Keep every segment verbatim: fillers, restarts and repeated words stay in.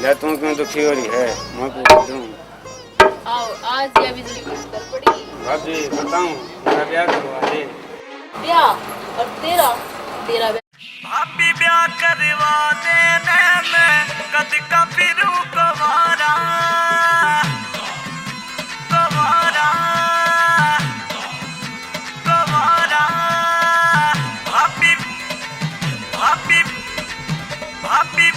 ले, तू क्यों दुखी हो रही है? मैं पूछ दूं। आओ, आज या बिजली की कर पड़ी। भाभी, बताऊं, मेरा ब्याह करवा दे। ब्याह? और तेरा? तेरा ब्याह? भाभी, ब्याह करवा देने में कद का फिरूं कुवारा, कुवारा, कुवारा। भाभी, भाभी, भाभी,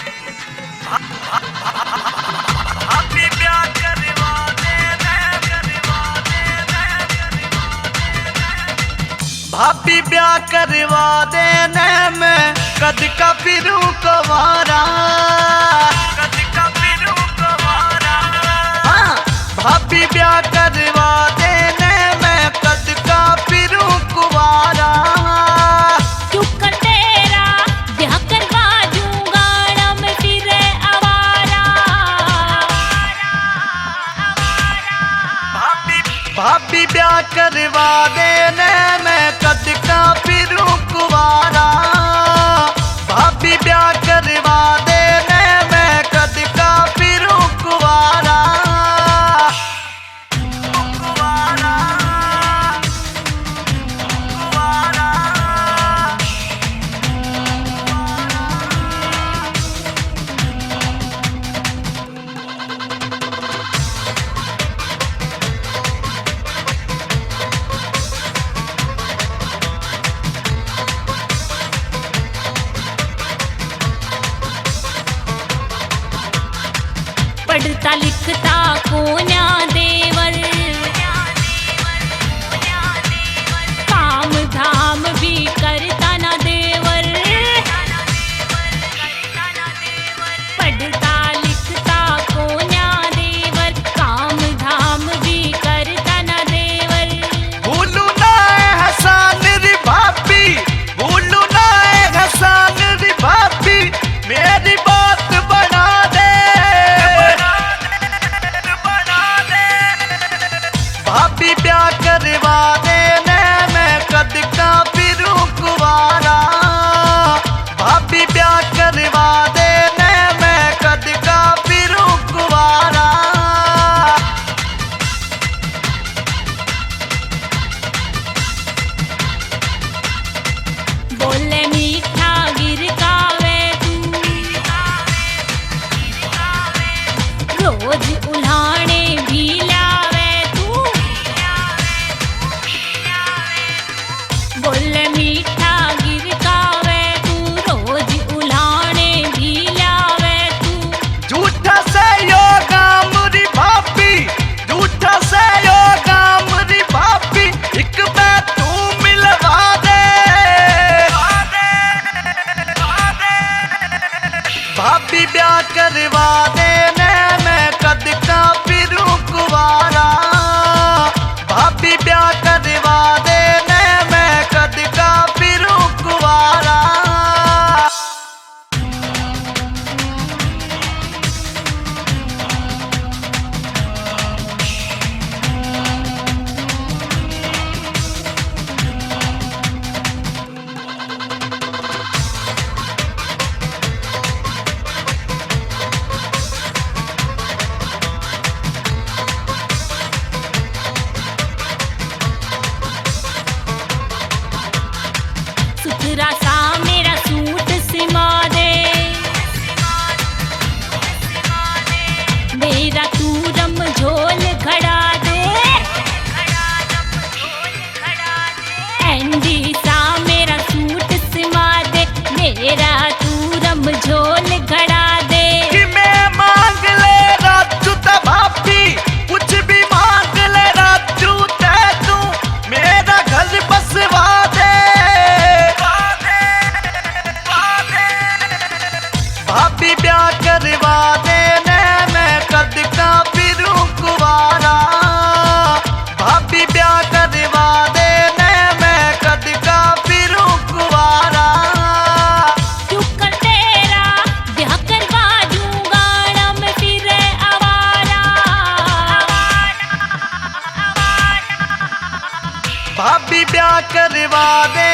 भाभी, ब्याह करवा दे, करवा दे, करवा दे। भाभी, ब्याह करवा देने में कद का फिरूं कुवारा, कद का फिरूं कुवारा। हाँ, भाभी, ब्याह करवा देने में कद का फिरूं कुवारा। क्यों कर तेरा ब्याह करवा दूंगा ना मैं फिर आवारा। भाभी, भाभी, ब्याह करवा देने में कद का फिरूं कुवारा। भाभी, ब्याह करवा देने में कद का फिरूं कुवारा। पढ़ता लिखता कोन्या देवर, काम धाम भी करता ना देवर। पढ़ता लिखता कोन्या देवर, काम धाम भी करता ना देवर। भूलू ना एहसान री भाभी, भूलू ना एहसान री भाभी, मेरी बात बना दे। भाभी, ब्याह करवा देने में कद का फिरूं कुवारा। भाभी, ब्याह करवा देने में कद का फिरूं कुवारा। बोले मीठा गिरकावे तू, रोज उल्हाणे भी लावे तू। बोले मीठा गिरकावे तू, रोज उल्हाणे भी लावे तू। झूठा से यो काम री भाभी, झूठा से यो काम री भाभी, एक बार तू मिलवा दे। भाभी, ब्याह करवा देने में कद का फिरूं कुवारा। भाभी, ब्याह करवा देने में कद का फिरूं कुवारा। सुथरा सा मेरा सूट सिमा दे, मेरा तू रम झोल घड़ा दे। एंडी सा मेरा सूट सिमा दे, मेरा तू रम झोल घड़ा दे। कि मैं मांग ले राजू ते भाभी, कुछ भी मांग ले राजू ते तू, मेरा घर बसवा दे। भाभी, ब्याह करवा देने में कद का फिरूं कुवारा। भाभी, ब्याह करवा देने में कद का फिरूं कुवारा। क्यों कर तेरा ब्याह करवा दूंगा ना मैं फिर आवारा। भाभी, ब्याह करवा दे